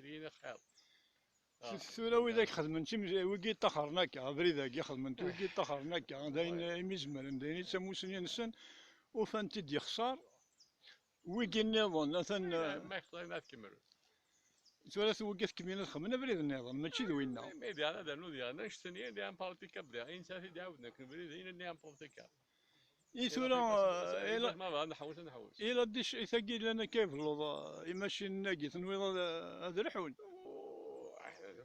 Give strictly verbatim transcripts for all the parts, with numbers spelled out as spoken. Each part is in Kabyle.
tlelli lxiḍ. Tura widak xedmen times-, wigi ṭṭaxren akka, abrid-agi xedmen-t wigi ṭṭaxren akka, d ayen imi zemren, d ayen i d tamusni-nsen, ufan-t-id yexṣer. Wigi nniḍen, atan, ma yexṣer ad tkemmel. Tura wigi ad kemmlen ad xedmen abrid nniḍen, mačči d winna. Ma d-, ad rnu diɣen annect-nni, d impratikab diɣen, i nesɛa t-id-ɛawden akken ubrid-in, d impratikab. I tura, ma bɣa nḥewwes, ad nḥewwes. Ila dic, i tagi llan akka ibelluḍ, imacinen-agi, tenwiḍ ad, ad lḥun?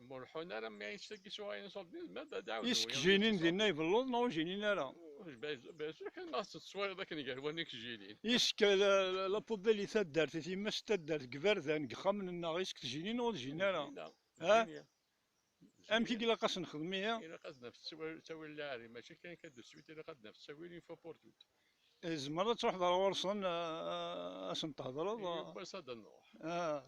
Ma ur lḥun ara, mi s-tagi suɣayen ṣubben, ma d, ad ɛawden. Is kjinin dinna ibelluḍ, neɣ ur jinin ara? Bien sûr, bien sûr, kan ma tettwaliḍ akken gar wanni kjinin. Is la, la, la poubelle i taddart, i timast taddart, deg iberdan, deg ixxamen-nneɣ, is kjinin neɣ ur jinin ara? Ha? Amek i ilaq ad s-nexdem ihi? Ilaq ad naf ttawil, ttawil lɛali, mačči kan akka de suite, ilaq ad naf ttawil une fois pour toutes. Eh, tzemreḍ ad truḥeḍ ar ɣur-sen, eh, ad sen-thedreḍ, eh. Yiwwas ad d-nruḥ. Ah.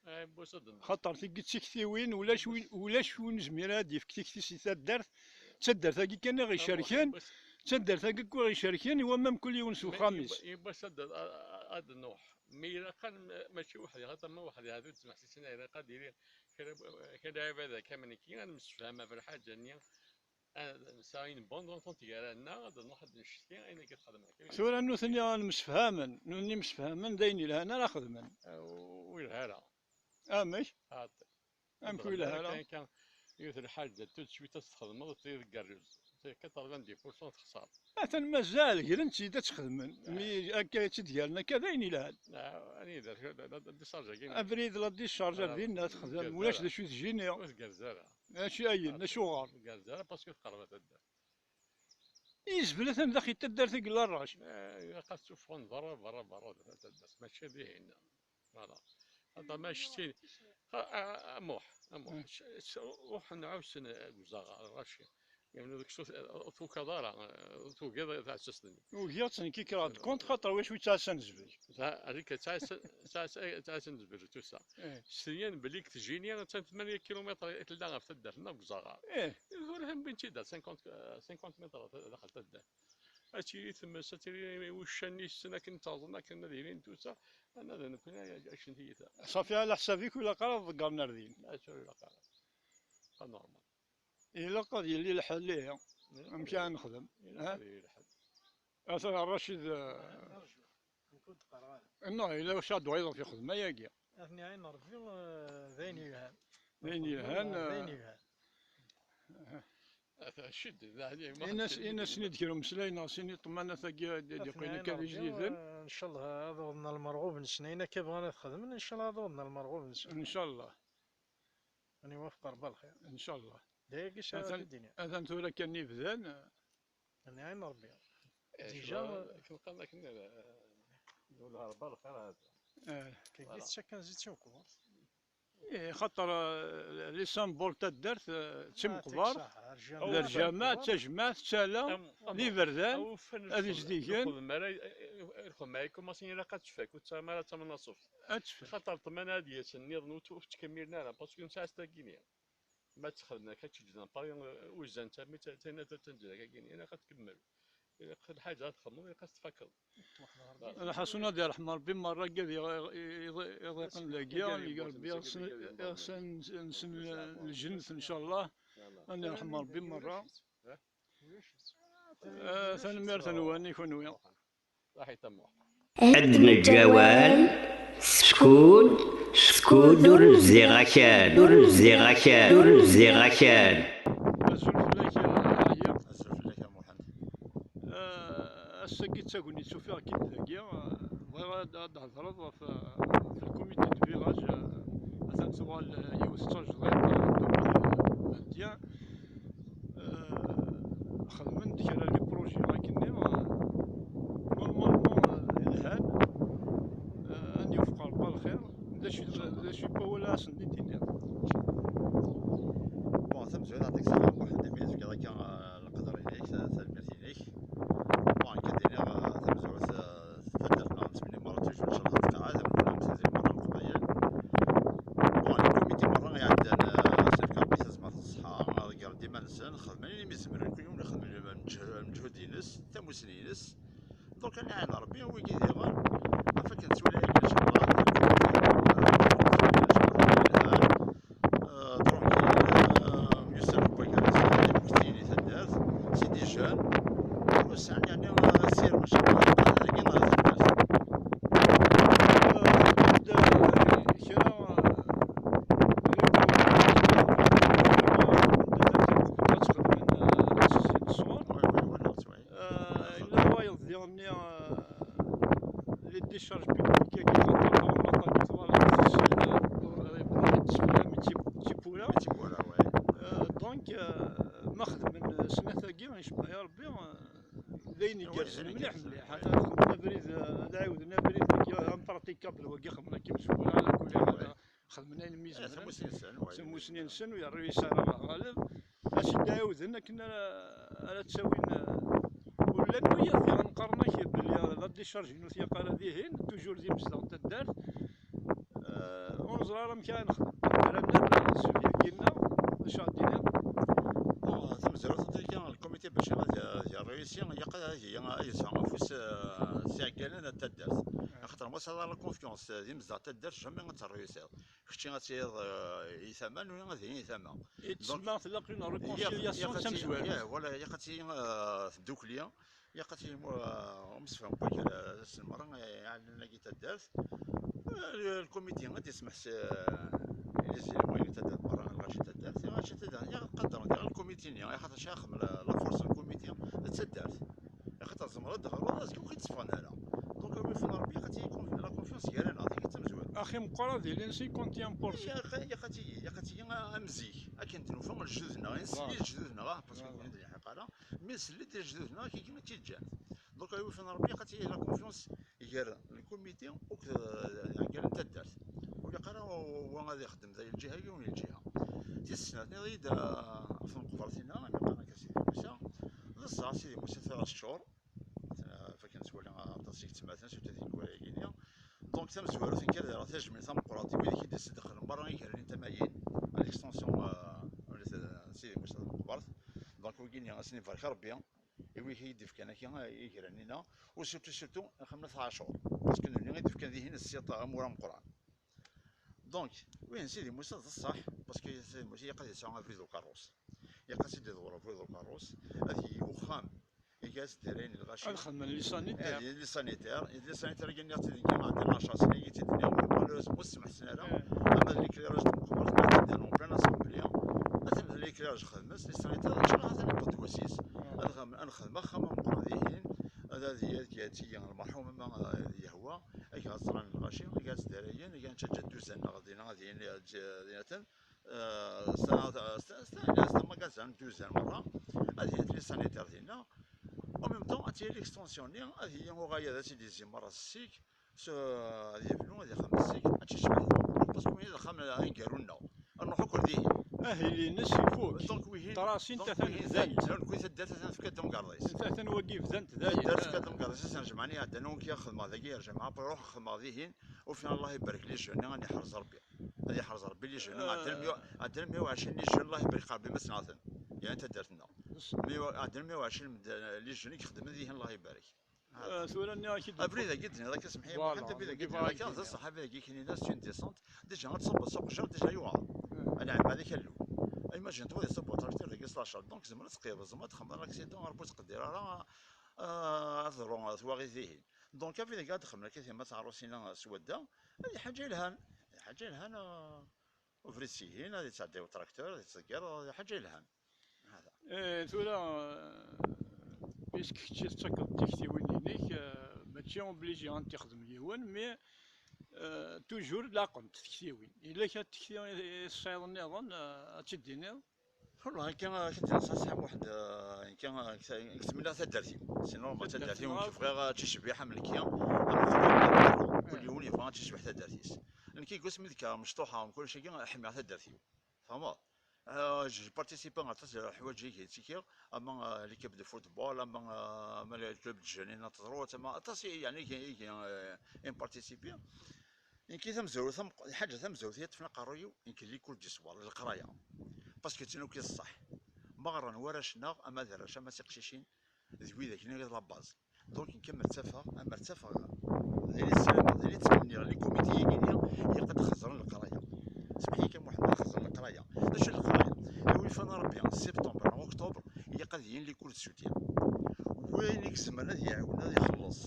Ah, yiwwas ad d-nruḥ. Xaṭer tigi d tiktiwin, ulac win, ulac win izmir ad d-yefk tikti si taddart. D taddart-agi kan i ɣ-icerken, d taddart-agi kan i ɣ-icerken, i wamma mkul yiwen s uxxam-is. Yiwwas ad d-, a-, a-, ad d-nruḥ. Mi ilaq ad n-, mačči weḥdi, xaṭer ma weḥdi, ad ur d-smeḥsisen, ilaq ad yili kra, kra lɛibad akka am nekki, ad nemsefham ɣef lḥaǧa-nni, ad nesɛu une bonne entente gar-aneɣ, ad nruḥ ad d-ncetki ayen akka txedmeḍ. Tura nutni ad msefhamen, nutni msefhamen, d ayen ilhan ara xedmen. Ah, ur yelha ara. Amek? Xaṭi. Amek ur yelha ara? Kan, kan, yiwet lḥaǧa, tout de suite ad tt-txedmeḍ, tili deg rruz. Quatre-vingt-dix pour cent texṣer. Atan mazal, gren-tt-id ad tt-xedmen. Mi akka i tt-id-gren akka, d ayen ilhan. Ah, anida, la, la, la décharge-agi. Abrid, la décharge, ar dinna texdem, ulac d acu i tjini. Ur tgerrez ara. Acu ayen, acuɣer? Ur tgerrez ara, parce que teqreb taddart. Izbel atan daxel taddart i yella rrac. Eh, ilaq ad tteffɣen berra, berra, berra, taddart, mačči dihin. Voilà. Ata ma ccettin. A, a, a Muḥ, a Muḥ. Ruḥen ɛussen deg uzaɣar, Racid. Yeɛni deg ur tukaḍ ara, ur tugiḍ taɛessast-nni. Ugiɣ-tt nekk kraḍ kont, xaṭer wacu yettɛassan zbel. Adik ttɛassan zbel tusa. Sriyan belli deg tjini, attan tmanya kilumitr i tella ɣef taddart-nneɣ deg uzaɣar. Ih. Tura wwin-tt-id ar cinquante, cinquante mètres daxel taddart. Ad tili tmes, ad tili wuccanen-is akken ttaẓen, akken ad ilin tusa, anad nekkni ad ččen tiyita. Ṣafi, ɛla ḥsab-ik, ur ilaq ara ad ḍeggren ar din. Acu ur ilaq ara. Pas normal. Ilaq ad yili lḥal, ihi. Amek ara nexdem? Ilaq ad yili lḥal. Ata Racid, eh, Nekk ur d-qqareɣ ara. Nneɣ yella wacu ad d-wayeḍ ɣef ixdem ayagi. Ad ten-iɛin Rebbi, eh, d ayen yelhan. D ayen yelhan, d ayen eh, yelhan. Ata cced, d ayen ma Inas, xedmen. Inas-nni-d kra umeslay neɣ sin iṭemmanat-agi ad d-yeqqin akka d ijdiden. Eh, ncallah ad uɣden lmerɣub-nsen, ayen akka bɣan ad xedmen, ncallah ad uɣden lmerɣub-nsen. Ncallah. Ad iwafeq Rebbi lxir. Ncallah. D ayagi s ara atan, d-iniɣ. Atan tura kan i bdan. Ad nɛin Rebbi. Eh, déjà, cɣel, eh, akken qqaren akken, eh, d lherba lxir hada. Eh. Kagi voilà. Tettakan zi tcawkurt. Eh, xaṭer, eh, les symboles n taddart, eh, d timeqbar, d rrjama, d tajmaɛt, d tala, d iberdan, ad izdigen. Lxedma ara, lxedma ara ikumaṣin ilaq ad tfak, ur tettaɣ ara d tamnaṣuft. Ad tfak. Xaṭer ṭṭmana ad yasen nniḍen ur tt-, ur tt-ttkemmilen ara, parce que nesɛa s tagini. Ma tt-xedmen akka, tt-ǧǧen Paris, eh, uzan-tt armi d ta-, tayna ta-, taǧǧen akka gini, ilaq ad tkemmel. Ilaq lḥaǧa ad txedmeḍ, ilaq ad tt-tfakeḍ. Lḥasun ad irḥem Ṛebbi merra, gad iḍ-, iḍ-, iḍ-, iḍiqen dagi, iga Ṛebbi iɣsan-nsen lǧennet, ncallah. Ad irḥem Ṛebbi merra. Eh, tanemmirt-nwen i kunwi. Ad d-neǧǧ awal, skud, skud ur nziɣ akal, ur nziɣ akal, ur nziɣ akal. Azul fell-ak, a Ɛli. Azul fell-ak, a Muḥend. Eh, ass-agi d tagnit, ufiɣ-k-id dagi. Eh, bɣiɣ ad, ad d-thedreḍ ɣef, ɣef le comité de village, eh, atan tuɣal, eh, yiwet d tajdiṭ, eh, deux mille vingt et un. Eh, xedmen-d kra n les projets akken-nni, eh, normalement, eh, lhan, eh, ad n-iwefeq Ṛebbi lxir. D acu, d acu n wawal ara sen-d-tiniḍ? Bon, tamezwarut, yeɛṭik ṣṣeḥḥa Muḥend imi tefkiḍ akka, eh, leqder-inek, ta-, tanemmirt-inek. Bon, akka d-iniɣ, eh, tamezwarut, eh, taddart-nneɣ nettmenni merra toujours, ncallah, ad tqeɛɛed, am kunwi am tizit merra n Leqbayel. Bon, le comité merra iɛeddan, eh, ad s-nefk Ṛebbi tazmert d ṣṣeḥḥa, eh, ḍeggren-d iman-nsen, xedmen ayen umi zemren, kul yiwen ixdem lmeǧ-, lmeǧhud-ines, tamussni-ines. Donc, ad nɛin Ṛebbi, wigi diɣen, ɣef akken nettwali aya, ncallah, eh, tranquille, eh, myussan n wagar, lmuftiyen i taddart, c'est des jeunes, ur sɛan, yeɛni, eh, sirem, ncallah, dagi ɣer taddart. Eh, kra, eh, ad txedmen, eh, ṣṣwar. Oui, oui, oui, non, c'est vrai. Eh, yella wayeḍ diɣenni, eh, les décharges publiques-agi, xaṭer ɣer maṭak twalaḍ, eh, eh, tiwwura. Tiwwura, ouais. Eh, donc, eh, ma xedmen, eh, snat-agi, icebbeḥ ya Rebbi, eh, d ayen igerrzen mliḥ, mliḥ. Ad xedmen abrid, eh, ad ɛiwden abrid-agi, eh, impratikabl wagi, xedmen akka imezwura, ala kulli ḥal. Xedmen ayen mi zemren. Tamussni-nsen, ur yerri yesɛa ara ɣaleb. Ad t-id-ɛiwden akken ara, ara ttawin, eh, ur llan wiyaḍ diɣen qqaren-ak belli la décharge-inu tiyaq ara dihin, toujours d imezdaɣ n taddart. Eh, ur neẓri ara amek ara nexdem. Ara nerr s ubyagi-nneɣ, d acu ara d-tiniḍ? Bon, tamezwarut n tagi, lkomiti bac ad, ad yerruyisi, ilaq ad, ad yesɛu afus, eh, s iɛeggalen n taddart. Axaṭer ma tesɛiḍ ara la confiance, eh, d imezdaɣ n taddart, jamais ad terruyisiḍ. Kečči ad tiliḍ, eh, i tama, nwiɣ ad tili i tama. Donc, tella une réconciliation d tamezwarut. Voilà, ilaq ad tili, eh, tdukli, ilaq ad tili, eh, umsefham n wagar, eh, s lmerra, eh, iɛellan-agi taddart. Eh, lkomiti ad d-yesmeḥ s, eh, les élus n taddart merra, lɣaci n taddart, lɣaci n taddart, ilaq ad qadren, ilaq lkomiti-nni, axaṭer acu ixdem la, la force n lkomiti d taddart. Axaṭer tzemreḍ ad d-teɣreḍ, azekka ur k-id-tteffɣen ara. Donc, a wi yufan Ṛebbi, ilaq ad tili conf-, la confiance gar-aneɣ, tagi d tamezwarut. Axi meqqer ad ilin cinquante et un pour cent. Ilaq, ilaq ad tili, ilaq ad tili am zik, akken d-nufa lejdud-nneɣ, i nsell i lejdud-nneɣ, ah, parce que ur d-nlḥiq ara, mi nsell-d i lejdud-nneɣ, akka i tt-id-ǧǧan. Donc, a wi yufan Ṛebbi, ilaq ad tili la confiance gar lkumiti akked, eh, iɛeggalen n taddart. Ur ilaq ara wa ad ixeddem da lǧiha-agi, wa lǧiha. Tis snat, tenniḍ-iyi-d, eh, ɣef tmeqbert-inna, am iqqar akka Sidi Musa. D ṣṣeḥ, Sidi Musa tura teččur. Eh, fakken nettwali aṭas i yettmaten, surtout di lwilaya-agi-nni. Donc, tamezwarut, nekk ad rreɣ tajmilt tameqqrant i wid i d-iṣeddqen merra iger-nni tamayin, à l'extension, euh, n Sidi Musa d Tmeqbert. Donc, wigi-nni, ad sen-ibarek Rebbi, i wid i yi-d-ifkan akka iger-nni-nna, u surtout, surtout, Xemla Ɛacur, parce que nutni i d-ifkan dihin ssiṭ amur ameqqran. Donc, wihin Sidi Musa d ṣṣeḥ, parce que Sidi Musa ilaq ad yesɛu abrid ukerrus. Ilaq ad t-id-iḍewwer abrid ukerrus, ad yili uxxam, iga-as-d dirayen n lɣaci. Ad xedmen les sanitaires. Eh, les sanitaires. Les sanitaires-agi nniɣ-tt-id nekki, ɛeddan ɛecṛa snin i tt-id-nniɣ, mais malheureusement ur smeḥsen ara. Eh. Ama d l'éclairage n Tmeqbert, ma d-ddan en pleine assemblée. Atan d l'éclairage xedmen-t, les sanitaires, ncallah atan yewweḍ-d wass-is. Eh. Ad xedmen, ad nexdem axxam ameqqran dihin, ad, ad, ad, ad tigi lmerḥum ama, eh, yehwa, ad ẓran lɣaci, ad tt-id-dirayen, ad ttaǧǧan dduzan-nneɣ dinna, ad, ad, ad, eh, s ta-, s ta-, s ta-, s tamagazin, dduzan merra, ad yili les sanitaires dinna. En même temps, ad tili l'extension-nni, ad yili uɣayad ad tt-id-izzi merra s zik, S-, ad yebnu, ad ixemmem zik, ad tecbeḥ tmeṭṭut, parce que win d axxam aneggaru-nneɣ. Ad nruḥ akk ar dihin. Ahil-ines ifuk. Donc, wihin, Trasin donc, tatan wihin dayen. Nekwi taddart atan tefka-d amgerḍ-is. Atan wagi bdan-t dayen. Taddart tefka-d amgerḍ-is, ass n jemɛa-nni iɛeddan, wagi xedmeɣ dagi ar jemɛa, après ruḥ xedmeɣ dihin, au final, Allah ibarek, les jeunes, ad iḥrez Rebbi. Ad iḥrez Rebbi, les jeunes, ɛeddan meyya u ɛecrin les jeunes, Allah ibarek, Rebbi ma senɣaten. Yan taddart-nneɣ. Meyya u, ɛeddan meyya u ɛecrin les jeunes i ixeddmen dihin, Allah ibarek. Ah, tura nniɣ-ak-id. Abrid-agi d-tenniḍ akka, semḥi, voilà, abrid-agi d-tenniḍ akka, d ṣṣeḥ, abrid-agi kinina, c'est une descente. Déjà, ad tṣubbeḍ s uqejjar, déjà yuɛer. Anɛam, hada kallu. Imagine-toi, ad iṣubb utracteur dagi s lacer. Donc, tzemreḍ ad tqibzeḍ, ad txedmeḍ un accident, Rebbi ur ttqeddir ara, ah, ad teḍru twaɣit dihin. Donc, abrid-agi ad xedmen akka tima tɛerrusin-a s wadda, d lḥaǧa yelhan. D lḥaǧa yelhan, ah, ubrid-ihin, ad yettɛeddi utracteur, ad yettḍeggiṛ, d lḥaǧa yelhan. Eh, tura, eh, puisque kečči tettakeḍ tiktiwin-inek, eh, mačči obligé ad t-ixdem yiwen, mais, eh, toujours laqent tektiwin. Yella kra n tekti i tesɛiḍ nniḍen, eh, ad tt-id-tiniḍ? Wallah, akka, akka d-yensa Saḥi Muḥend, eh, akka, eh, nekk tmenniɣ taddart-iw. Sinon, ma taddart-iw, nekk bɣiɣ ad ticbiḥ am nekki, am nekki, kul yiwen yebɣa ad ticbiḥ taddart-is. Nekk, deg wasmi d-kkreɣ mecṭuḥa, am kullec-agi, ḥemmleɣ taddart-iw. Tfehmeḍ? Ah, j'ai participé à aṭas n leḥwayeǧ i ttikiɣ, ama, ah, l'équipe de football, ama, ah, ama le club de jeunes n At Tezrut, ama aṭas i, yeɛni, i, i, eh, i nparticipi. Nekk tamezwarut, tam-, lḥaǧa tamezwarut i yeṭṭfen aqerruy-iw, nekk l'école du soir, leqraya. Parce que d tin akk i d ṣṣeḥ. Ma ɣran warrac-nneɣ, ama d arrac, ama d tiqcicin, d widak-nni i d la base. Donc, nekk amer ttafeɣ, amer ttafeɣ, d ayen i ssarameɣ, d ayen i ttmenniɣ, les comités-agi-nni, ilaq ad xeẓren leqraya. Semḥ-iyi kan, Muḥend, ad xeẓren leqraya. D acu i d leqraya? Awi fana Rebbi, septembre neɣ octobre, ilaq ad yili les cours de soutien. Wayen i izemren ad iɛiwen, ad ixelleṣ,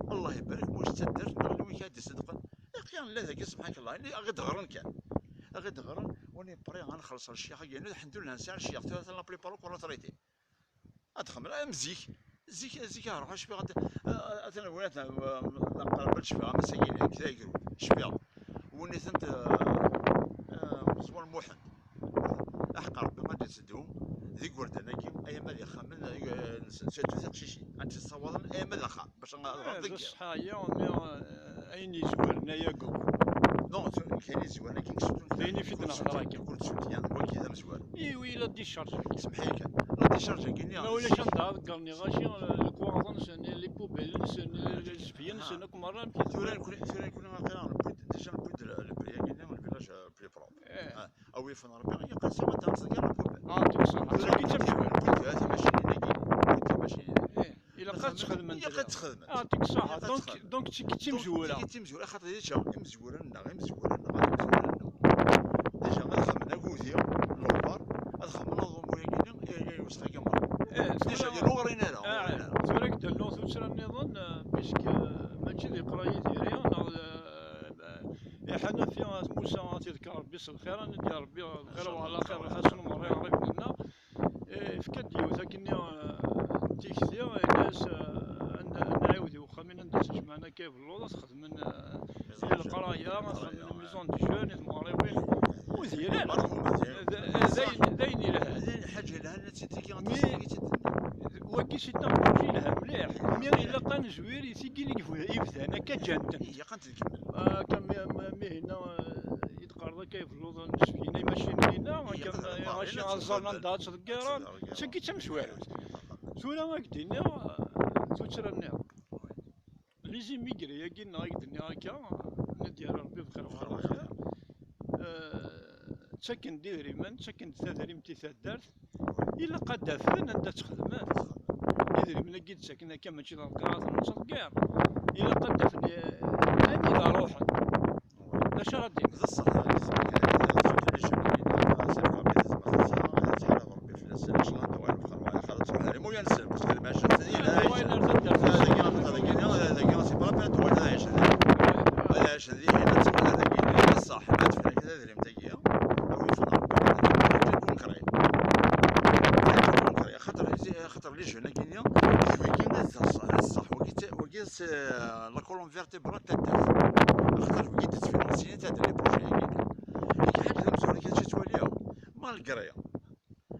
Allah ibarek, ma ulac d taddart neɣ lwin kan ad d-iṣedqen. Aql-aɣ nella dagi, semḥ-ak Allah, ad ɣ-d-ɣren kan. Ad ɣ-d-ɣren, on est prêt ad nxelleṣ ccyax-agi-nni, lḥemdullah, nesɛa ccyax, tura atan la plupart akk retraités. Ad xemmeɣ am zik. Zik, zik, ah, ruḥ, cfiɣ, at-, a-, atan win, atan, a-, aqrab ad cfiɣ, am ass-agi, nekk d agru, cfiɣ. Win-itent, a, a, Meẓwan Muḥend. Aḥeqq Rebbi ma d-itteddu, d igerdan-agi, ay ama d ixxamen, ay, a, nsen, surtout tiqcicin, ad tt-ssawaḍen, ay ama d axxam, bac ad, ad, eh, d ṣṣeḥḥa-ya, mais, eh, ayen yezwaren ay aggu. Non, tu-, kien yezwaren akken surtout d ayen i fi d-nehder akka. Kul tsunt yan, wagi d amezwaru. Iwi la décharge-agi. Semḥ-iyi kan. La décharge-agi-nni. Ma ulac anda ad ḍeggren iɣaci, lekwaɣeḍ-nsen, les poubelles-nsen, lesbeyyen-nsen, akk merra amek i tura nekni, tura nekni aql-aɣ newwi-d, déjà newwi-d le, le prix-agi-nni, le village, euh, plus propre. Eh. Ah, awi fana Rebbi, yeqqar siwa ta ttḍeggir la poubelle. Ah, dik ṣṣeḥ. Tura tagi d tamecwalt. Newwi-d timacinin-agi, newwi-d timacinin. Eh. Ilaq ad txedment. Ilaq ad txedment. Ah, dik ṣṣeḥ. Donc, donc, tigi d timezwura. Tigi d timezwura, axaṭer déjà imezwura-nneɣ, imezwura-nneɣ, imezwura-nneɣ. Déjà, ad xedmen agudi, lubar, ad xedmen aḍumbu-agi-nni, i, i wesxi-agi merra. Eh, déjà, tura, ur ɣrin ara, ur ɣrin ara. Tura, ad k-d-rnuɣ tuttra nniḍen, eh, puisque, eh, mačči d iqra Yidir, neɣ, eh, eh, iḥanafi, eh, Musa, ad t-iḍker Rebbi s lxir, ad d-yerr Rebbi lxir, wa ɛla xir, lḥasen umerri, ɣer ibn-nneɣ. Eh, ifka-d yiwet akkenni, eh, tikti, yenna-as, eh, ad n-, ad nɛiwed i uxxam-in anda ttejmaɛen akka ibelluḍ, ad xedmen, eh, leqraya, ad xedmen maison de jeunes i tmeɣriwin. Ur d yir ara. D, d ayen, d ayen yelhan. D ayen, lḥaǧa yelhan, ad tt-id-tigi, ad tt-id-tigi. Wagi c'est un projet yelhan mliḥ. Mi ilaq ad nezwir i tigi i yebdan akka ǧǧan-ten. Ilaq ad tt-nkemmel. Akka mi, mi, mi hinna, eh, i d-qqareḍ akka ibelluḍ n Sfina, imacinin-inna, akka, eh, aci ad ẓren anda ad ttḍeggiren. Tagi d tamezwarut. Tura ad k-d-iniɣ, eh, tuttra-nni. Les immigrés-agi nneɣ i k-d-nniɣ akka, ad d-yerr Rebbi bxir wa ɛla xir, eh, ttaken-d idrimen, ttaken-d tadrimt i taddart, ilaq ad d-afen anda ttxedmen. Idrimen-agi d-ttaken akka mačči d ṛebbi ara ten-nettḍeggir. Ilaq ad d-afen, eh, anida ruḥen. D acu ara d-iniɣ? D ṣṣeḥ, d ṣṣeḥ. Rebbi fell-asen, lecɣal ad uɣalen bxir wa ɛla xir, ad truḥ ar imuyan-nsen, parce que lmeɛica-nsen i lɛayc. Dagi, dagi, dagi, c'est pas la peine ad tuɣal ad ɛic. Ad ɛic dihin, ad tuɣal dagi, ṣṣeḥ, ad fren tadrimt-agi. Awi fena Rebbi, ad tkun kray. Ad tkun kray, xaṭer, xaṭer les jeunes-agi-nni, d wigi i d ṣṣeḥ, d ṣṣeḥ, wagi, wagi c'est la colonne vertébrale n taddart. Axaṭer wigi d-ttfinansiyen taddart, les projets-agi-nni. Nekk ḥaǧa tamezwarut kan ttwaliɣ, malgré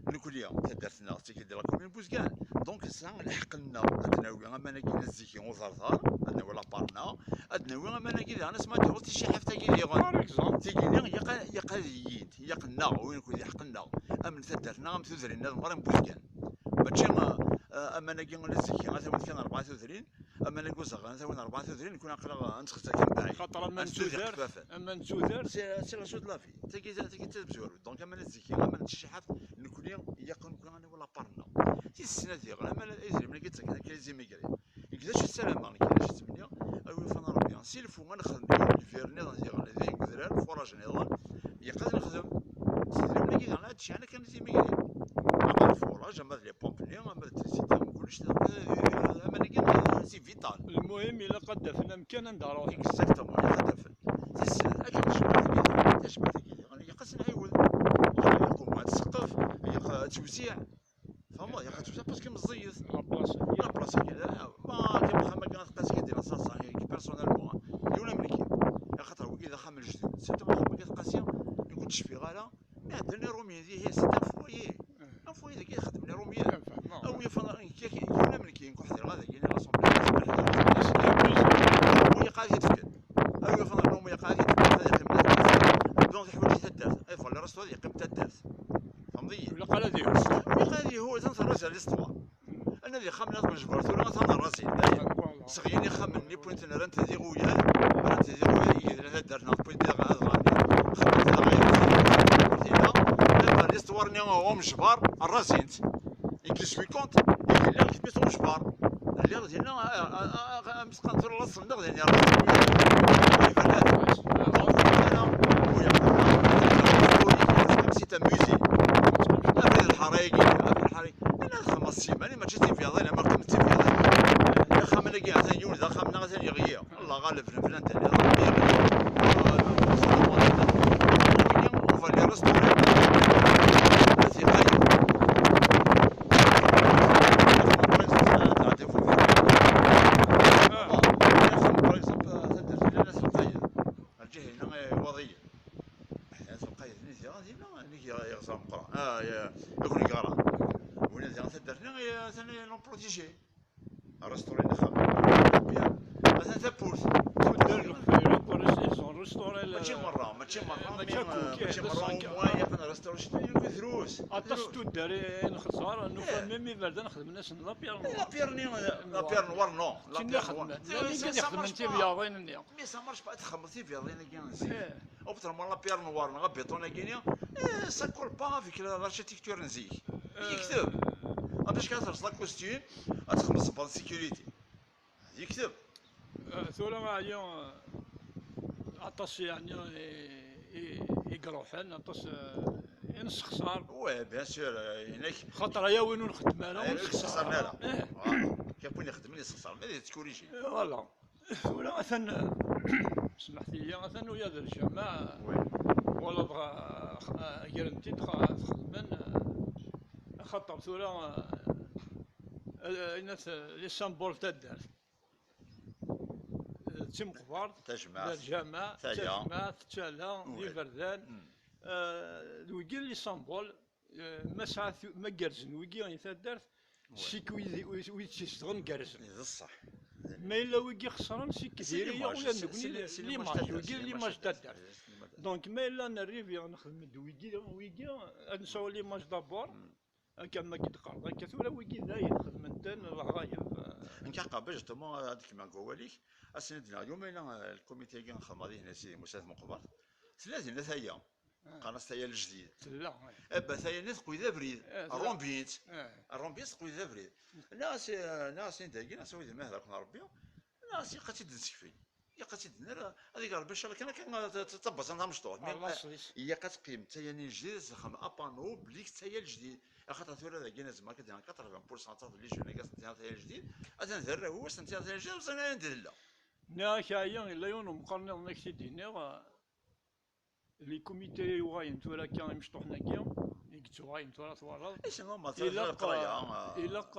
Nekkni, taddart-nneɣ d tagi di la commune Bouzgane. Donc, nesɛa lḥeqq-nneɣ ad d-nawi aman-agi n Ziki uẓerẓar, ad nawi la part-nneɣ, ad nawi aman-agi daɣen asma d-tuɣ ticaḥaft-agi diɣen. Par exemple. Tigi-nni, yaq-, yaq ad yint, yaq-nneɣ, win kud iḥeqq-nneɣ, am taddart-nneɣ, am tudrin-nniḍen, merra n Bouzgane. Mačči, eh, eh, aman-agi n Ziki, ad tawin kan rebɛa tudrin, aman-agi uẓerɣan, ad tawin rebɛa tudrin, nekkni aql-aɣ ad nexzak mbaɛid. Xaṭer aman n tudert, aman n tudert. C'est, c'est la chose de la vie. Tagi, tagi d tamezwarut. Donc, aman n Ziki, aman n tciḥaft, nekkni, yaq nekkni ad nawi la part-nneɣ. Tis snat diɣen, aman idrimen-agi ttaken akka i les immigrés. Nekk d acu ssarameɣ, nekk d acu ttmenniɣ, a wi yufan Rebbi. Si lfu ad nexdem yiwen lbir nniḍen diɣen, d ayen udrar, forage nniḍen, yaq ad nexdem. S idrimen-agi daɣen ad d-cɛen akka les immigrés. Ama d forage, ama d les pompes-nni, ama d trisiti, kullec, aman-agi, c'est vital. Lmuhim, ilaq ad d-afen amkan anda ruḥen. Exactement, ilaq ad d-afen. Tis snat, akka tejmaɛt-agi, tajmaɛt-agi, yaq ad s-nɛiwed. Yaq umeɛna tseqqef, yaq ad tewziɛ. Tfehmeḍ, yaq ad tewziɛ parce que meẓẓiyet. La place-agi. La place-agi, la, ma kan axxam-agi ad teqqas-agi di laṣaṣa, agi personnellement. Yiwen am nekki. Axaṭer wigi d axxam n lejdud. Surtout axxam-agi ad teqqas-i, nekk ur d-cfiɣ ara. Mi ɛeddan Iṛumyen dihi, c'est un foyer. Un foyer dagi i xedmen Iṛumyen. Fehmeɣ. A wi yufan, nekk, nekk, yiwen am nekki, nekk ḥdireɣ dagi, l'Assemblée nationale. Wi yeqqar ad yefken. A wi yufan, wi yeqqar ad yefken, ad yeqqim da. Donc, teḥwaǧ taddart. Ay, voilà, restaurant ad yeqqim taddart. Tfehmeḍ-iyi? Ilaq ara ad ihuz. Ilaq ara ad ihuz, ad nterra l'histoire. Ana di xamna tmejbert, tura atan rrazin, dayen. Voilà. Sɣeyyen ixxamen-nni, wwin-ten rran-t d iɣuyal, rran-t d iɣuyal, i yedla taddart neɣ wwin-t d adɣan. Xedmen-t d aɣayal, ur t-illa. Lemmer l'histoire-nni umejbar, rrazin-t. I qui suit compte, i yella kbit umejbar. Lliɣ dinna, a, a, a, a, am tqan tura la tsendeɣ dinna. Iban-d. Donc, voilà. C'est un musée. Abrid lḥara-agi, abrid lḥara-agi. Nna txemmeḍ siman, mačči d tivyaḍin, ama d tivyaḍin. Ixxamen-agi atan yiwen d axxam-nneɣ atan yeɣli. Allah ɣaleb, nebna-d. On va les restaurer. Ati ɣayen. Par exemple, taddart-nni n At Lqayed. Lǧiha-inna, eh, Iwaḍiyen. At Lqayed-nni ziɣ dinna, nnig yeɣẓer meqqran. Ah, ya, akk neggara. Wina ziɣ taddart-nni, eh, atan non protégé. Restauré n axxam. Bien. Atan tawwurt. Tuddar n Leqbayel, akk restauré, restauré la. Mačči merra, mačči merra, mačči mais, akk, euh, mačči merra, au moins, yaqen restauré, c'est une drus. Aṭas n tuddar i nxeṣṣer, nufa même iberdan xedmen-asen la pierre noire. La pierre noire, la pierre noire, non. La pierre noire. Xedmen. C'est, c'est, ça marche pas. Tibyaḍin-nni. Mais ça marche pas, ad txedmeḍ tibyaḍin-agi n zik. Eh. Autrement, la pierre noire, neɣ abiṭun-agi-nni, eh, ça colle pas avec la, l'architecture n zik. Eh. Yekteb. Ad acu kan terseḍ la costume, ad txedmeḍ ssebba n sécurité. Yekteb. Eh, tura ɛyiɣ, eh, aṭas yeɛni i, i, i iruḥen, aṭas, eh, i nessexṣar. Oui, bien sûr, eh, inek. Xaṭer aya win ur nxeddem ara, ur nessexṣar ara. Eh. Kif win ixeddmen yessexṣar, ma d yettkuriji. Eh, voilà. Tura atan, smeḥt-iyi, atan uya d lǧameɛ, oui, wala dɣa, eh, gren-t-id, dɣa xedmen, eh, axaṭer tura, eh, eh, inat, eh, les symboles n taddart. Eh, d timeqbert, tajmaɛt, d lǧameɛ, taya, tajmaɛt, d tala, d, oui, iberdan. Mm. Eh, d wigi les symboles. Eh, ma sɛa tu-, ma gerrzen wigi i taddart, oui, sik wid, wid, wid tt-izedɣen gerrzen. D ṣṣeḥ. Ma yella wigi xeṣren, sik diri-yaɣ ula d nekkni l'image, wigi l'image n taddart. Donc, ma yella nerrivi nexdem-d wigi, wigi, ad nesɛu l'image d'abord, mm, akka ma k-d-qqareḍ akka, tura wigi dayen xedmen-ten leɣrayeb. Nekk aqabel, justement, ad kemmleɣ deg wawal-ik, ass-nni d-nniɣ, yuma yella, eh, lkumiti-agi nxedmeɣ dihin a Sidi Musa Tmeqbert, tella dinna taya. Ah. Qqaren-as taya lejdid. Tella, eh. Eh ben, taya-nni teqwi d abrid. Eh, tella. Rrumbint. Eh. Rrumbint teqwi d abrid. Nniɣ-as, eh, nniɣ-as i dagi, nniɣ-as a wid iman d akk n Rebbi, nniɣ-as ilaq ad tt-id-nessekfel. Ilaq ad tt-id-nerr, ad ig Rebbi ncallah kan akka, eh, t-, t-tabbaẓant tamecṭuḥt. Mais, eh, ilaq ad teqqim taya-nni lejdid, ad texdem apanu, belli taya lejdid. Axaṭer tura dagi, nezmer ad d-nini quatre-vingts pour cent n les jeunes, agi, ad sen-tiniḍ taya lejdid, atan d arraw-iw, ad sen-tiniḍ taya lejdid, ur ẓrin ara anda i tella. Nniɣ-ak ɛyiɣ, yella yiwen umqar nniḍen ad k-t-id-iniɣ, les comités yuɣalen tura akka imecṭuḥen-agi, i yettuɣalen tura twalaḍ. Ilaq, ilaq,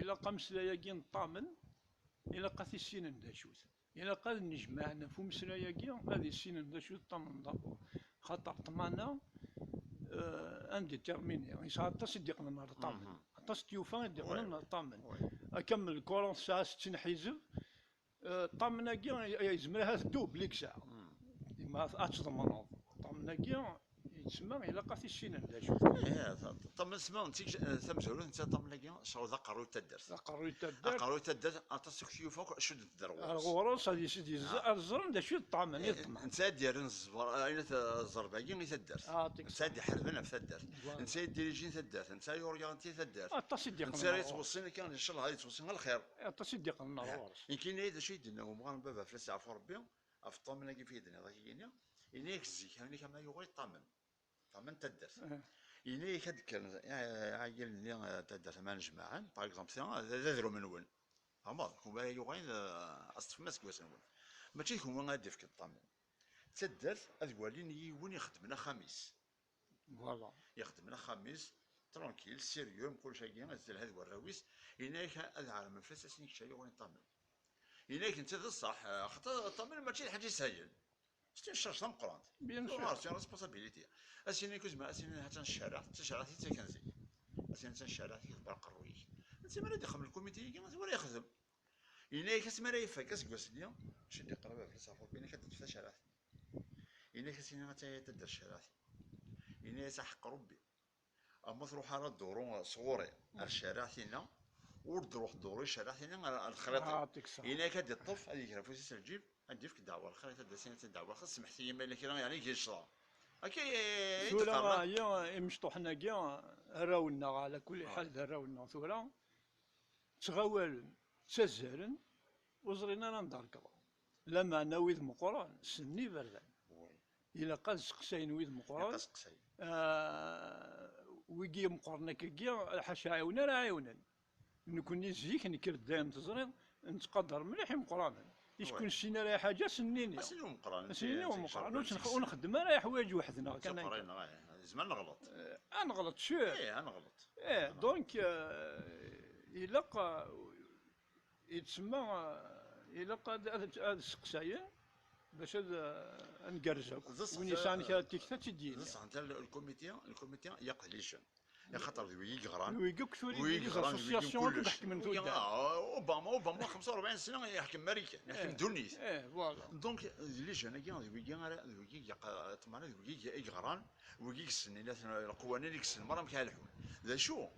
ilaq ameslay-agi n ṭṭamen, ilaq ad t-issinen d acu-t. Ilaq ad nnejmaɛen ɣef umeslay-agi, ad issinen d acu-t ṭṭamen d'abord. Xaṭer ṭṭmana, euh, indéterminé. Yesɛa aṭas i d-iqqnen ɣer ṭṭamen. Mhm. Aṭas n tyufa i d-iqqnen ɣer ṭṭamen. Oui. Akka am lkuṛa tesɛa settin ḥizeb, euh, ṭṭamen-agi yezmer ahat dubli i yesɛa. Mhm. Yemma ad tḍemneḍ. Ṭṭamen-agi yettsemma ilaq ad t-issinen d acu. Ih, ta-, ṭṭamen semma, tamezwarut netta ṭṭamen-agi, ccɣel d aqerruy n taddart. Aqerruy n taddart. Aqerruy n taddart, aṭas n tyufa akk cudden-t ar ɣur-s. Ar ɣur-s, ad yis-, ad yis-, ad ẓren d acu i d ṭṭamen, i ṭṭamen. Netta ad d-yerren ẓẓber, ayen at-, ẓẓerb-agi i taddart. Ah, netta ad iḥerben ɣef taddart. Voilà. Netta i d-dirijin taddart, netta i uryanti taddart. Aṭas i d-iqqnen. Netta ara yettweṣṣin akka, ncallah, ad yettweṣṣin lxir. Aṭas i d-iqqnen ar ɣur-s. Nekkini d acu i d-yenna umɣar n baba fell-as yeɛfu Rebbi, ɣef ṭṭamen-agi i d-tenniḍ akk-agi, ini-ak zik, ayen-ik ama yuɣal ṭṭamen. Ṭṭamen n taddart. Eh. Ini-ak ad d-kkren, eh, iɛeggalen-nni, eh, taddart ama jemɛen, par exemple, tiɣa, d, d adrum-nwen. Tfehmeḍ? Kunwi ara yuɣalen, eh, ad s-tefkem aseggas-nwen. Mačči d kunwi ara d-ifken ṭṭamen. D taddart ad walin yiwen ixeddmen axxam-is. Voilà. Ixeddmen axxam-is, tranquille, sérieux, mkul cagi, ad telha d warraw-is, ini-ak ad ɛermen fell-as, asin kečč ara yuɣalen ṭṭamen. Ini-ak netta d ṣṣeḥ, eh, xaṭer ṭṭamen mačči d lḥaǧa yeshaylen. C'est une charge tameqqrant. Bien sûr. C'est une responsabilité. Asin-ik uzma, asin-in ha-tt-an ccariɛt, d tacariɛt i ttaken zik. Asin-in ha-tt-an ccariɛt i tebra aqerruy-ik. Netta mi ara d-ixdem lkumiti-agi, ad wara yexdem. Yenna-yak asmi ara ifak aseggas-nni, acu d-iqqar baba fell-as ɣef Rebbi, yenna-ak ad d-teṭṭef tacariɛt-nni. Yenna-ak asin-in ha-tt-an ya taddart ccariɛt-nni. Yenna-yas aḥeqq Rebbi. Ma truḥ ara dduru sɣur-i ar ccariɛt-inna, ur d-ruḥ dduru i ccariɛt-inna ar, ar lexriṭ-iw. Ah, ṭṭik ṣṣeḥ. Yenna-yak ad d-iṭṭef, ad iger afus-is ar lǧib, ad d-ifk ddeɛwa lxir, ad d-asin ad d-ddeɛwa lxir, semḥet-iyi ma yella kra, yeɛni, i k-yecḍa. Akka i, i tura d-qqaren. Aya imecṭuḥen-agi, arraw-nneɣ, ɛla kulli ḥal d arraw-nneɣ tura, ttɣawalen, ttazzalen, ur ẓrin ara anda rekḍen. Lameɛna wid meqqren, ssnen iberdan. Oui. Ilaq ad seqsayen wid meqqren. Ilaq ad seqsayen. Ah, wigi meqqren akkagi, ḥaca ɛiwen ara ɛiwnen. Nekni zik, nekker-d dayen teẓriḍ, nettqadar mliḥ imeqqranen. Icku nessin ara ḥaǧa, sen-nini. Asin umeqqran. Asin-nni umeqqran. Ur nxeddem ara iḥwayeǧ weḥd-neɣ kan akka. Nezmer neɣleḍ. Eh, ad neɣleḍ, sûr. Eh, ad neɣleḍ. Eh, donc, eh, ilaq, eh, yettsemma, eh, ilaq ad, ad, ad seqsayen bac ad, eh, ad ngerrez akk. Win yesɛan kra n tikta, ad tt-id-yini. D ṣṣeḥ, netta lkumiti, lkumiti yaqdlicen. Axaṭer d wigi i yeɣran. D wigi akk tura, d wigi i yeɣran, d wigi association akk kullec. Iḥekmen tudert. Ah, Obama, Obama xemsa u rebɛin sna iḥkem Marikan, iḥkem ddunit. Eh, voilà. Donc, d les jeunes-agi, d wigi ara, d wigi i yeq-, ṭṭmana, d wigi i yeɣran, wigi i yessnen, i laten, leqwanin i yessnen, mara amek ara lḥun. D acu?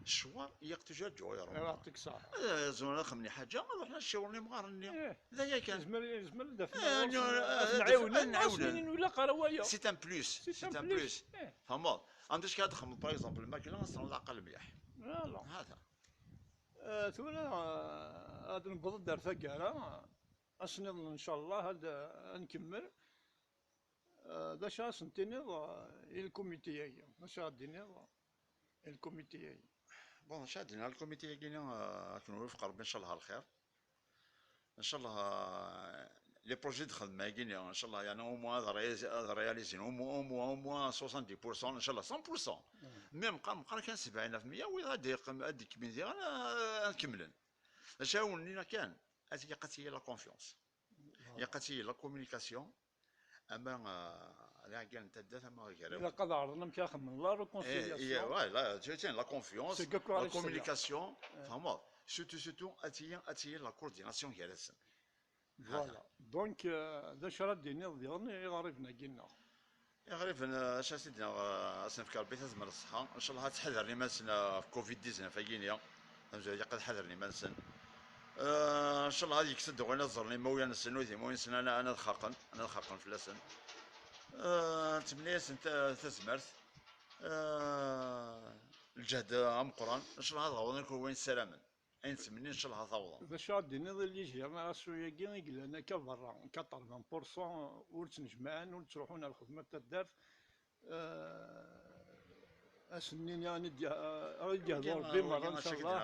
Ccwar, il y a toujours du rond. Eh, zemren ad xemmen ḥaǧa, ad ruḥen ad ciwren imɣaren-nni. Eh. D aya kan. Yezmer, yezmer ad afen, eh, ad nɛiwnen, ad nɛiwnen. Ur ilaq ara waya. C'est un plus. C'est un plus. Eh. Tfehmeḍ? Anda ad txedmeḍ, par exemple, lmakla, ad tesɛuḍ aɛqel mliḥ. Voilà. Hata. Eh, tura, eh, ad newweḍ-d ar taggara, ass-nniḍen, ncallah, ad, ad nkemmel. Eh, d acu ara sen-tiniḍ, eh, i lkumiti-agi? D acu ara d-tiniḍ i lkumiti-agi? Bon, d acu ara d-iniɣ i lkumiti-agi-ni, eh, ad ken-iwefeq Rebbi, ncallah, ar lxir. Ncallah, eh, les projets d-xedmen-agi-ni, ncallah, yeɛni, au moins ad réalisé-, ad réalisé, au moins, au moins, au moins soixante-dix pour cent, ncallah, cent pour cent. Mm. Même meqqar, meqqar kan sebɛin ɣef meyya, wid ad d-yeqqim-, ad d-ikmen diɣen, eh, ad kemmlen. D acu ara wen-iniɣ kan, ad ilaq ad tili la confiance. Voilà. Ilaq ad tili la communication, ama, eh, lɛeggalen n taddart, ama gar-awen. Ilaq ad ɛerḍen amek ara xedmen la réconciliation. Eh, eh, ouais, la, tu tiens, la confiance, la communication, tfehmeḍ? Surtout, surtout, ad tili, ad tili la coordination gar-asen. Voilà. Donc, eh, d acu ara d-tiniḍ diɣen i iɣriben-agi-nneɣ? Iɣriben, eh, acu ara s-id-iniɣ, eh, ad sen-nefk Rebbi tazmert d ṣṣeḥḥa. Ncallah ad ttḥadaren iman-nsen, eh, ɣef covid dix-neuf agi-ni. Amezruy ilaq ad ḥadren iman-nsen. Eh, ncallah ad yekkes-d uɣin ad ẓren imawlan-nsen, ur d imawlan-nsen ana, ana ad xaqen, ana ad xaqen fell-asen. Eh, nettemna-yasen ta-, tazmert. Eh, lǧehd ameqqran. Ncallah ad ɛawḍen akk wayen ssaramen. Ayen ttmennin, ncallah ad t-awḍen. D acu ara d-tiniḍ i les jeunes asu-agi i yellan akka berra, quatre-vingts pour cent ur ttnejmaɛen, ur ttruḥun ar lxedma n taddart? Eh, ad sen-nini, ad d-, ad d-yehdu Rebbi merra, ncallah.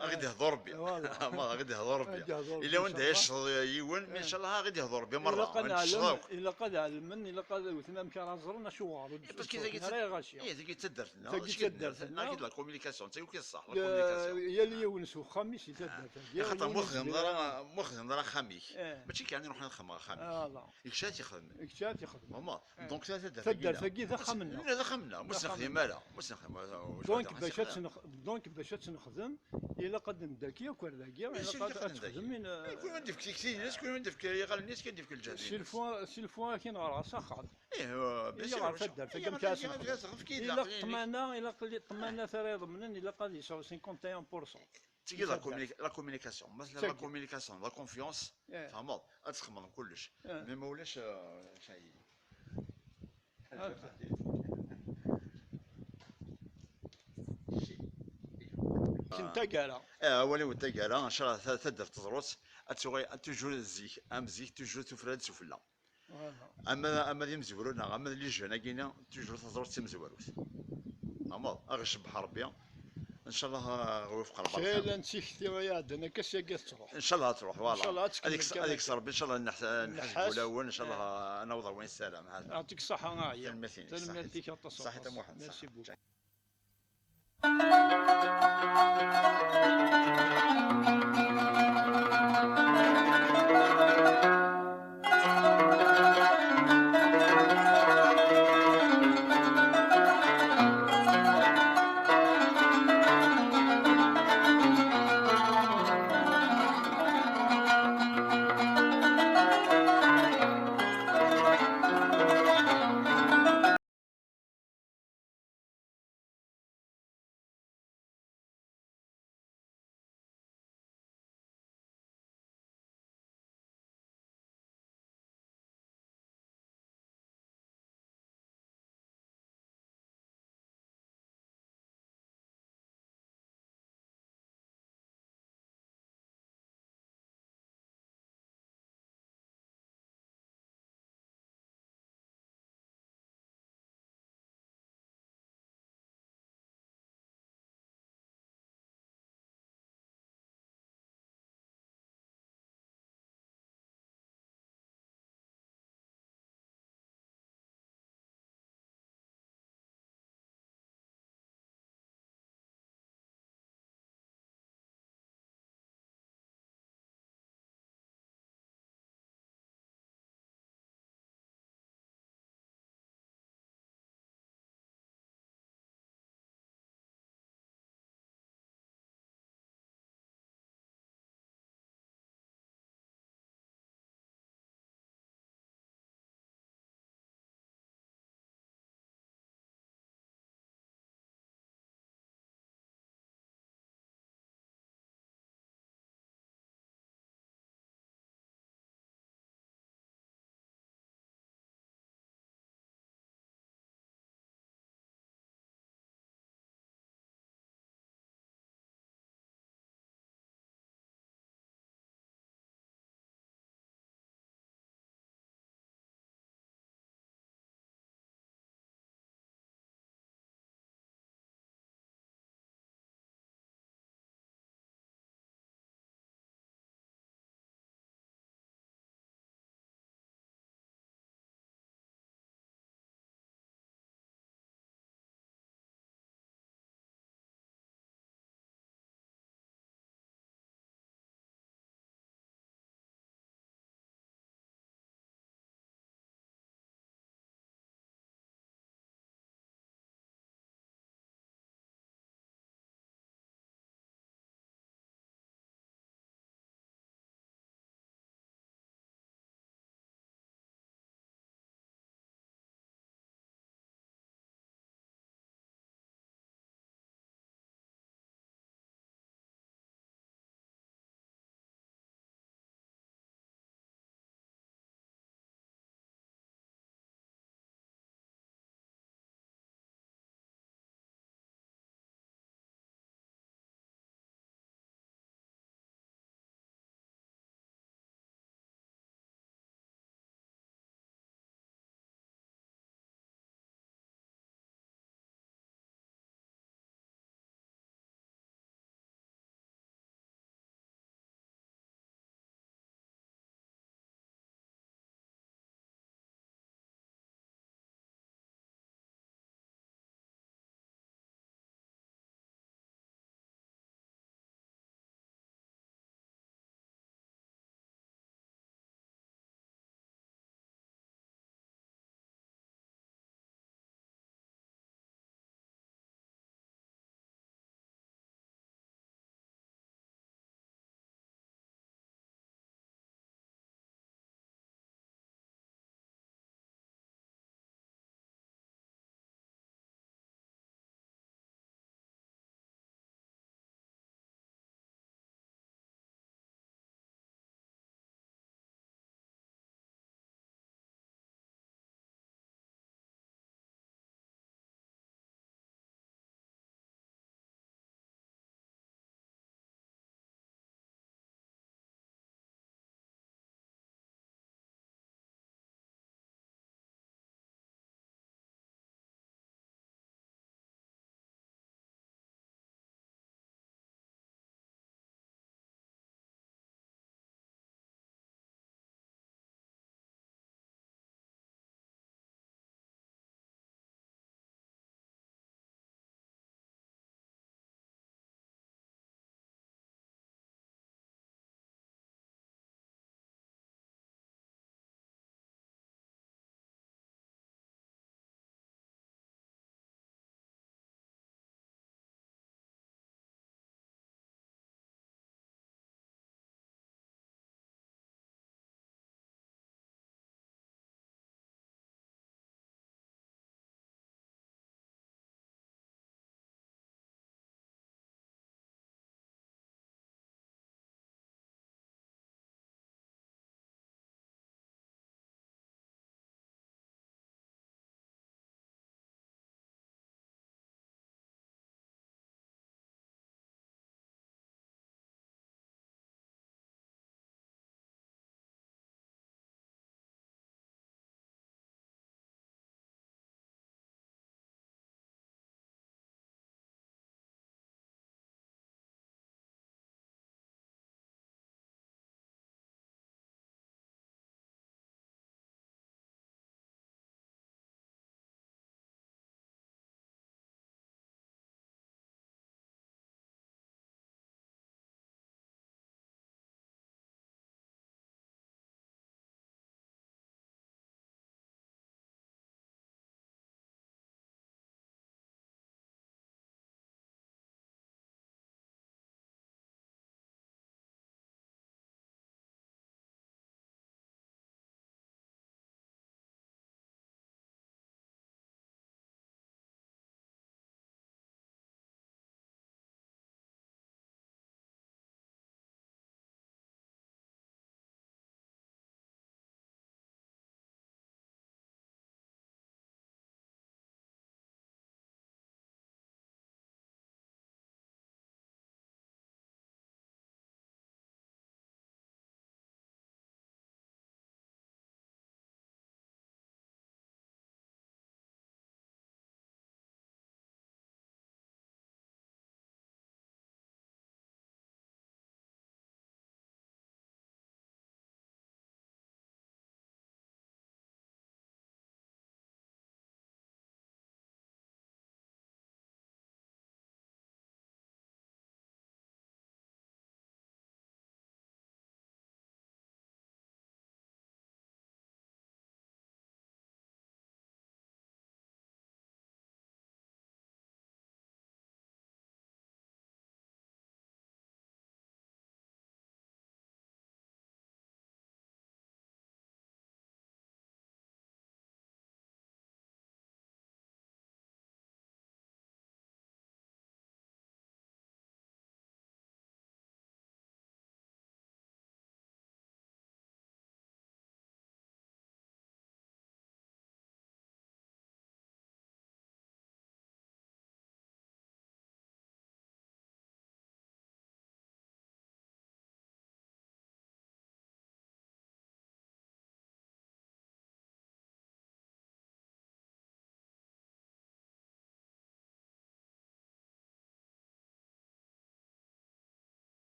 Ad ɣ-d-ihḍu Rebbi. Voilà. Ma ad ɣ-d-ihḍu Rebbi. Ad ɣ-d-ihḍu Rebbi, Ila wanda inchallah. Yecḍeḍ yiwen, mais inchallah ad ɣ-d-ihḍu Rebbi merra. Ilaq ad nɛellem, ilaq ad ɛelmen, ilaq ad wten amek ara ẓren acuɣer ur d-ssuffɣen ara i ɣaci. Tagi d taddart-nneɣ. Tagi d taddart-nneɣ. Tagi d la communication, d tagi i d ṣṣeḥ, la communication. Yal yiwen s uxxam-is i taddart-agi. Xaṭer ma ur txedmeḍ ara, ma ur txedmeḍ ara axxam-ik, mačči kan i ruḥen ad xedmeɣ axxam-ik. Voilà. Kečč ad t-ixedmen. Kečč ad t-ixedmen. Vraiment. Donc, taddart-agi d axxam-nneɣ. Taddart-agi d axxam-nneɣ. Ur s-nexdim ara. Ur s-nexdim ara. Donc, bac ad tt-nex-, donc, bac ad tt-nexdem, ilaq ad d-ndaki akk ar dagi, ilaq ad, ad texdem. Kul win d-ifk tikti-ines, kul win d-ifk iɣallen-is, kul win d-ifk lǧehd-ines. Si lfu-, si lfu akin ɣer ɣas axxam. Ih, bien sûr, ɣer taddart-agi, amek ara tt-nexdem? Ilaq ṭṭmana, ilaq li-, ṭṭmana ara iḍemnen, ilaq ad yesɛu cinquante et un pour cent. Tigi la communication, ma tella la communication, la confiance, tfehmeḍ, ad txemmeḍ kullec. Mais ma ulac, euh, ça y est. Ken taggara. Eh, awal-iw n taggara, ncallah ta-, taddart teẓrut, ad tuɣal, ad toujours zik, am zik, toujours tufra-d sufella. Ama, ama d imezwura neɣ ama d les jeunes-agi-ni, toujours taẓrut d timezwarut. Tfehmeḍ? Ad ɣ-icebbeḥ Rebbi. Ncallah, ah, ɣ-iwefeq lbarka. Kra n tikti iɛeddan akka, syagi ad truḥ. Ncallah ad truḥ, voilà. Ncallah ad tkemmel kan akka. Ad yekkes Rebbi, ncallah, nneḥ-, nneḥ deg wulawen, ncallah ad naweḍ ar wayen nessaram. Yeɛṭik ṣṣeḥḥa a Ɛli. Tanemmirt-ik aṭas, aṭas. Merci beaucoup.